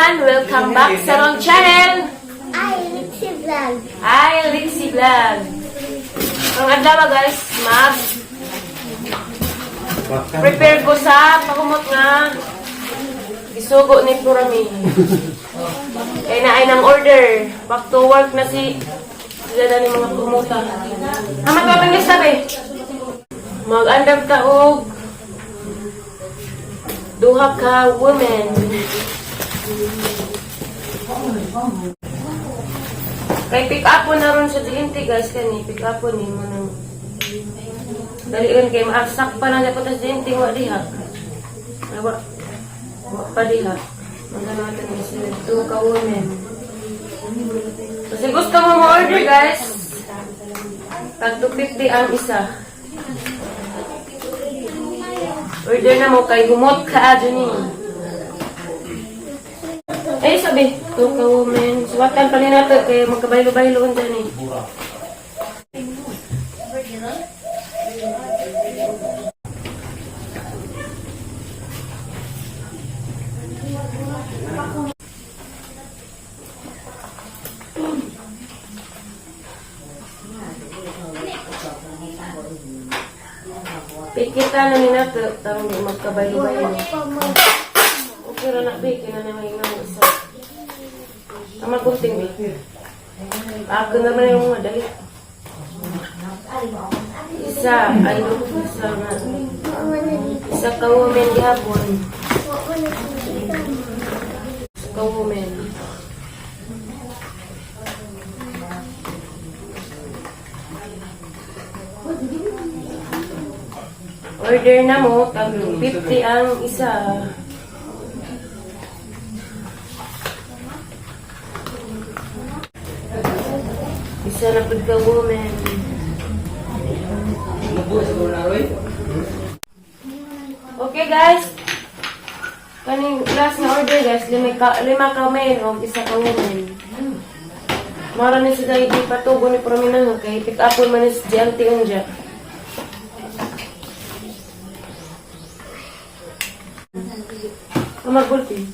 Everyone! Welcome back sa wrong channel! Ay, Lixie Vlog. Hi, Lixie Vlog! Ang adlaw, guys, mag prepare ko sa pakumot nga gisugo ni Purami. Kaya na ay nang order. Back to work na si sila na ni mga kumuta. Amat pa pang lista be. Mag-andam ta og duha ka women. Kay pick up po na ron sa DNT, guys, kani pick up po ni mo nang dali yun kay maaksak pa na dapat sa DNT wa diha. Ay, wa wa pa diha. Magano natin ni sila two ka women. Kasi gusto mo mo-order, guys, tag 250 ang isa. Order na mo kay humot ka adyo ni. Eh, sabi, two ka women. Suwatan pa ni nato kay magkabaylo-baylo unta ni. Pikita na ni nato tarong di magkabaylo-baylo. Okay ra na be, kina na may nga isa. Tama kunting be. Ako naman yung mga dali. Isa, ay isa nga. Isa ka woman gihapon. Isa ka woman. Order na mo, tag 50 ang isa. Isa na pud ka woman. Okay, guys. Kaning last na order, guys, lima ka men o isa ka woman. Mara ni sila hindi patugo ni Prominahan kay pick up man ni si GLT unja. Ah, maggulpin.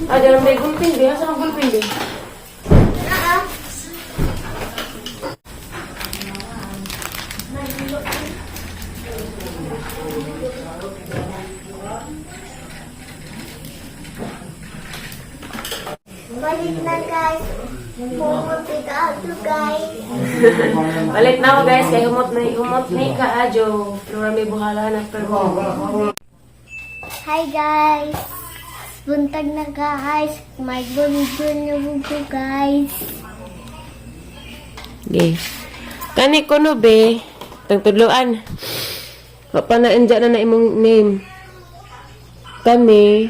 Ah, dalam may gulpin, di. Asa maggulpin, di? Balik na, guys. Pumuti ka to, guys. Balik na ako, guys, kay humot ni kaadyo. Flora may buhala na pero. Hi, guys. Buntag na, guys. May bunbun na buko, guys. Okay. Kani ko no be, tagtudloan. Wa pa na andyan na na imong name. Kani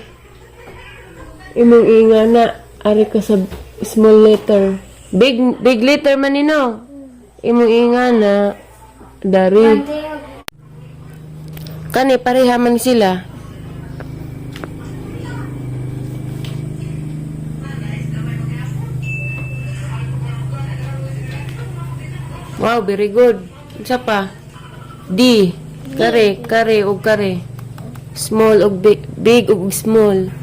imong inga na ari ka sa small letter. Big big letter man nino. Imong inga na dari. Kani pareha man sila. Wow, very good. Isa pa. D. Kare, kare og kare. Small og big, big og small.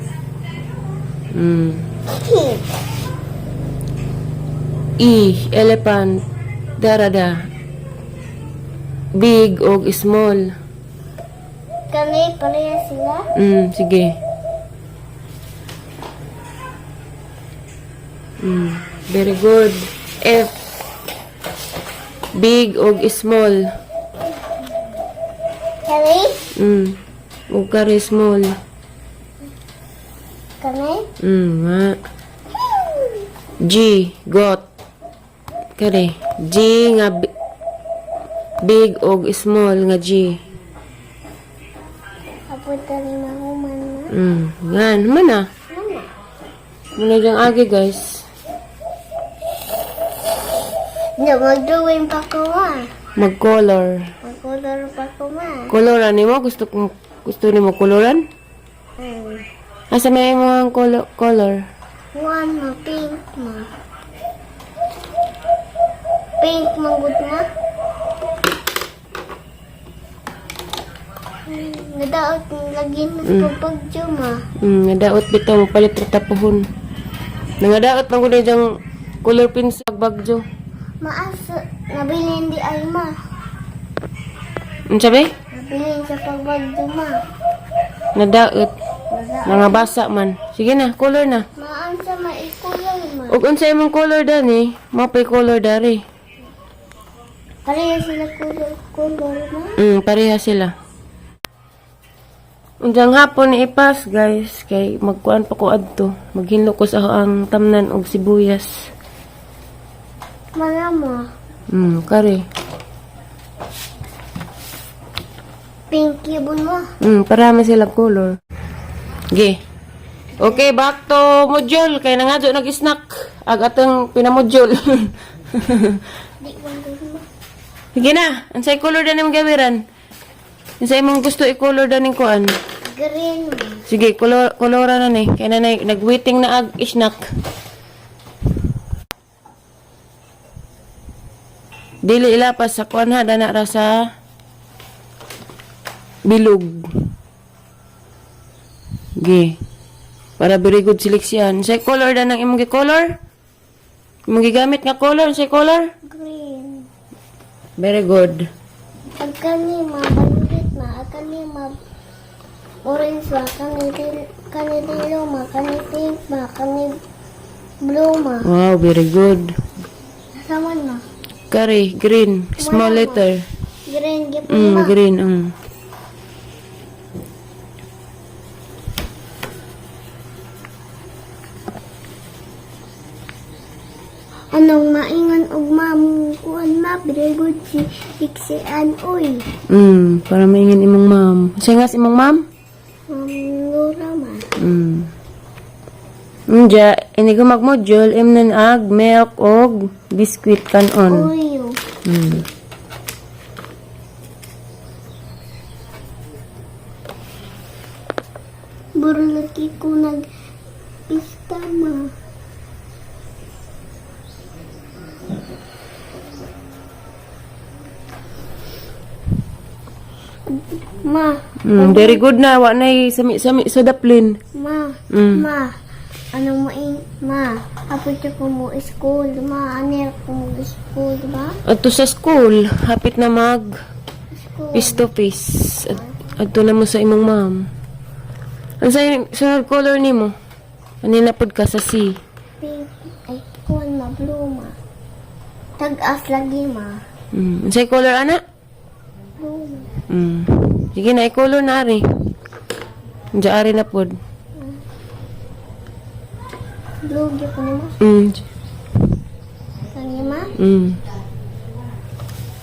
E, elephant. Darada. Big og small. Kami, pareha sila. Sige. Very good. F. Big og small. Kami? Og kare small. Kami? Nga. G, got. Kare, G nga big og small nga G. Apunta ni mahuman na. Ngan, mana. Mana? Muna diyang agi, guys. No, mag-drawing pa ko ma. Mag-color. Mag-color pa ko ma. Koloran nimo gusto kong gusto nimo koloran? Asa may imong color? One ma, pink ma. Pink manggod ma. Nadaot lagi mas pagbagyo ma. Nadaot bitaw mo palit ra tapuhon. Nangadaot man gud diyang color pencil pagbagyo. Maas, nabilin di ay ma. Unsa be? Nabilin sa pagbagyo ma. Nadaot. Nadaot. Nangabasa man. Sige na, color na. Maan sa maikulay ma. Ug unsa imong color dani? Mao pay color dari. Pareha sila kulor kulor ma. Pareha sila. Unjang hapon ni ipas, guys, kay magkuan pa ko adto. Maghinlo ko sa ang tamnan og sibuyas. Mga ma. Kare. Pinky bun ma. Pareha man sila color. Ge. Okay, back to module kay nangadyo nag-snack ag atong pinamodule. Di man gud ma. Sige na, unsay color dan imong gawiran? Unsay imong gusto i-color dan ning kuan? Green ma. Sige, color colora na ni. Kay nanay nag-waiting na ag snack. Dili ilapas sa kuan ha, dana ra sa bilog. Ge. Para very good selection. Say color dan ang imong gi-color? Imong gigamit nga color, say color? Green. Very good. Ag kani ma violet ma. Ag kani ma orange ma. Kani kani yellow ma. Kani pink ma. Kani blue ma. Wow, very good. Saman ma. Kari, green, small letter. Green gyapon ma. Green. Anong maingon og ma'am kuan ma very good si Pixian oy. Para maingin imong ma'am. Siya nga si imong ma'am? Ma'am Laura ma. Unja, ini ko mag-module, im nan ag, milk, og biscuit kanon. Oyo. Buro lagi ko nag pista ma. Ma, Very good na, wa nay sami-sami sa daplin. Ma, ma, anong maing, ma, hapit ako mo school, ma, ano ako mo school, ma? Adto sa school, hapit na mag School. face to face. Adto na mo sa imong ma'am. Ang sunod color nimo? Ani na pud ka sa C. Pink, ay, kuwan ma, blue ma. Tag-as lagi ma. Unsay color ana? Blue ma. Sige na, i-color na ari. Diya ari na pod. Blue, gyapon mo. Kani ma?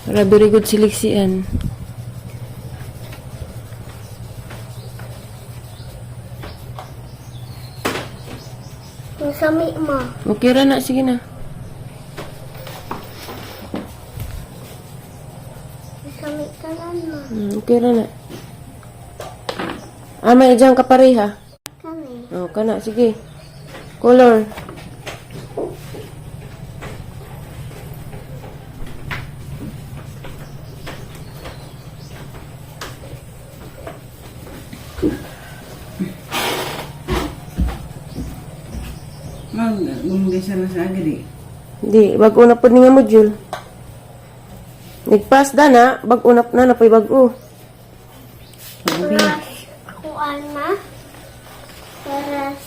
Para very good selection. Yung sami ma. Okay ra na, sige na. Yung sami kanan ma. Okay ra na. Ah, may dyan ka pareha. Kani. Oh, kana, sige. Color. Ma'am, gumugay na sa agad eh. Di, bago na pod ni nga module. Nagpass da na, bago na na napoy bago. Paras, kuan ma. Paras.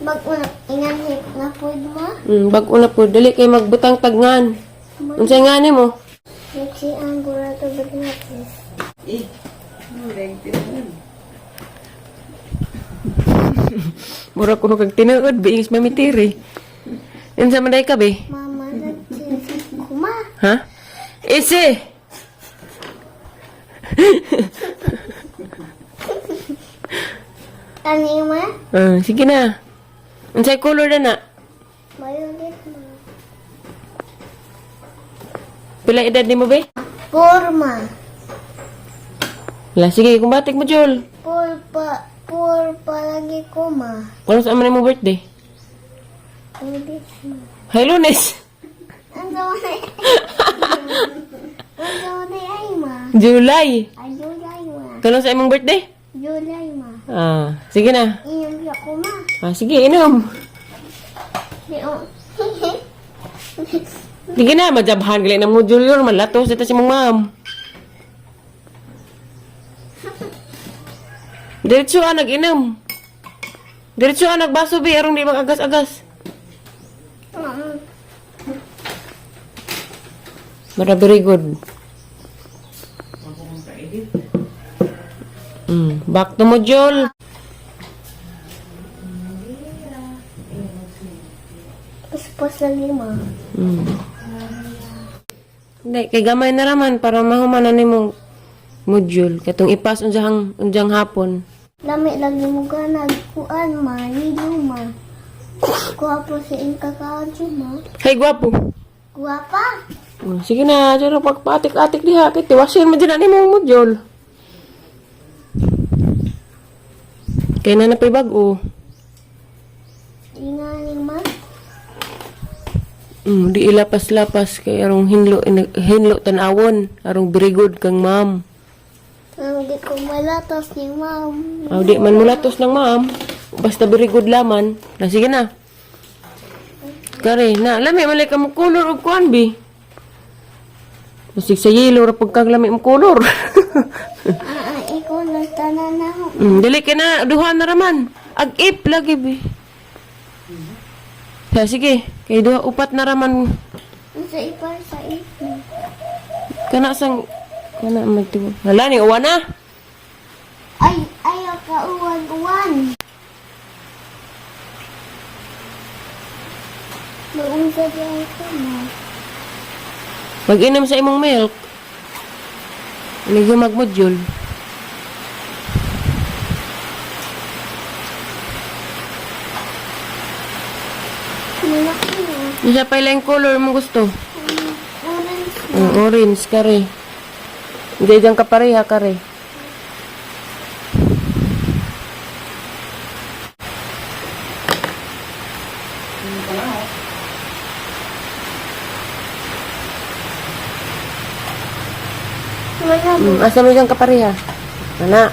Mag-una, inanhip na food ma. Bago na pod dali kay magbutang tagnan. Unsay nga nimo? Nagsi ang gurato bagnatis. Eh, murag tinuod. Mura ko kag tinuod biings mamitiri. Unsa man day ka be? Mama, nagsi kuma. Ha? Isi. Ani ma? Ah, sige na. Unsay color na na? Violet ma. Pila edad nimo be? Four ma. La sige, kumbatik mo Jol. Four pa, four palagi ko ma. Kung sa man mo birthday? Ulit ma. Hay Lunes. Ang sama na. Ang sama na ay ma. July. Ay, July ma. Kano sa imong birthday? July ma. Ah, sige na. Inom siya ko ma. Ah, sige, inom. Di o. Sige na, majabhan gali na mo Junior, malatos ito si mong ma'am. Diretso ah, nag-inom. Diretso ah, nagbaso bi, arong di mag-agas-agas. Mara very good. Back to module. Paspas lagi ma. Hindi, kay gamay na raman para mahuman na nimong module. Katong ipas unjang unjang hapon. Lami lagi mo ganag kuan ma, nilo ma. Guwapo si Inka Kajo ma. Hey, gwapo. Guwapa. Sige na, dyan ang pagpatik-atik diha. Kay tiwasin mo dyan na nimong module. Kaya na napay bago. Ingaling ma. Di ilapas-lapas kay arong hinlo hinlo tan-awon arong very good kang ma'am. Ang di ko malatos ni ma'am. Aw, di man mulatos ng ma'am. Basta very good laman. Na sige na. Kare, na lami man ka mo color og kuan bi. Basig sa yellow ra pagkag lami mo color. Ah, ikaw lang tanan na ako. Dili kay na duha na raman. Ag-ip lagi bi. Ya, sige, kay duha upat na raman Sa ipa sa ipa. kana sang kana magtibo. Hala ni uwan na. Ay, ayaw ka uwan-uwan. Noong sa diyan ko ma. Mag-inom sa imong milk. Ligo mag-module. Malaki na. Isa pa ilang color mo gusto? Orange. Orange, kare. Hindi dyan kapareha, kare. Wala. Asa mo dyan kapareha? Ana.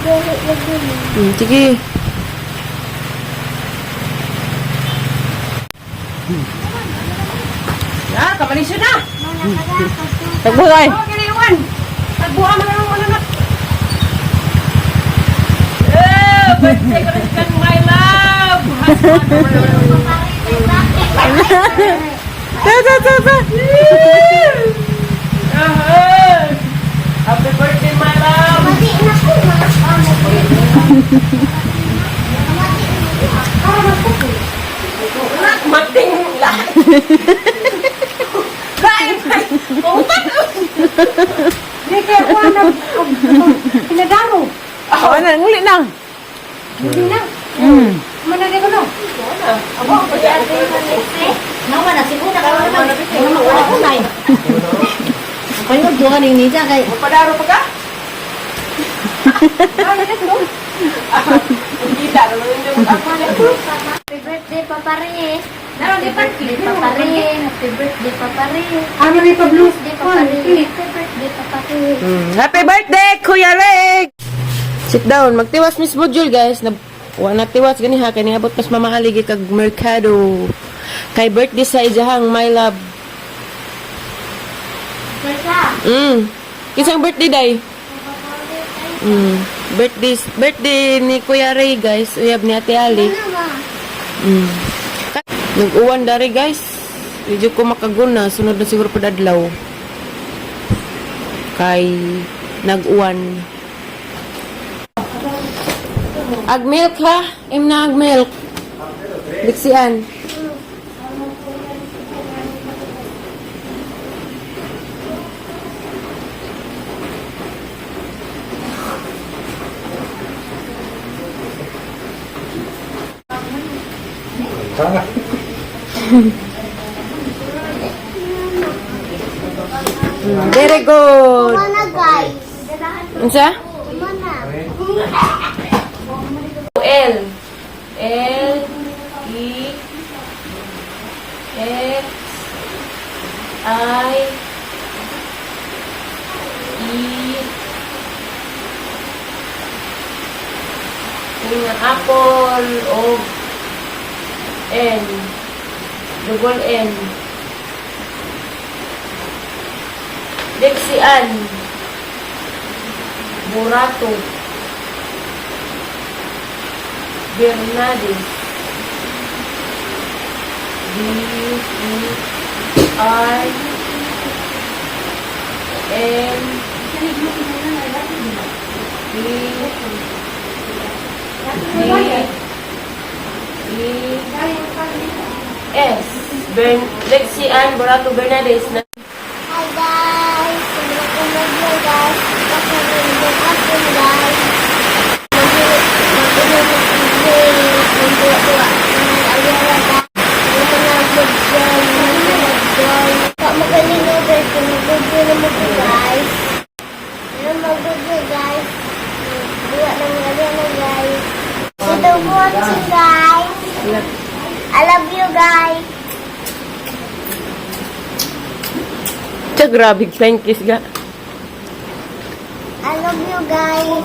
Dali lagi ma. Sige. Ah, kamalisyo na! Tagbuhay. Oh, kiniwan! Tagbuha man ang ano na. Eh, birthday ko na si Kan, my love. Ta ta ta ta! Happy birthday, my love. Mati na ko ma. Mating lahat. Kain, kain. Pumutan. Hindi kaya kuha na pinadaro. Oh, na, nguli na. Hindi na. Managay ko no. Naman na siguro ka naman. Wala ko na. Kayo duha ning niya kay Magpadaro pa ka? Ang kita naman yung Happy birthday, Papa Ray. Happy birthday, Papa Ray. Happy birthday, Papa Ray. Ano rin pa blue? Happy birthday, Papa Ray. Happy birthday, Papa Ray. Happy birthday, Kuya Rick! Sit down. Magtiwas Miss Module, guys. Na, wa na tiwas gani ha. Kani abot mas mamahaligi kag merkado. Kay birthday sa ijahang, my love. Kisang birthday day? Birthday, birthday ni Kuya Ray, guys. Uyab ni Ate Ali. Ano ma? Nag-uwan dari, guys. Medyo ko makaguna. Sunod na siguro padadlaw. Kay nag-uwan. Ag milk ha? Im na ag milk. Biksian. Very good. Ano guys? Unsa? Mana. L. L E X I E. Yung apple o N. Double N. Dexian. Burato. Bernades. B E R N B D E S. Lexian Borato Bernades na. Hi guys! Mag-umag guys. Kasi mag-apple guys. Mag-duwa-duwa. Magaling na guys. Mag-good na mo guys. Mag-good guys. Duwa ng aliyara guys. Ito watching guys. I love you guys. Tiya, grabe, flying kiss ga. I love you guys.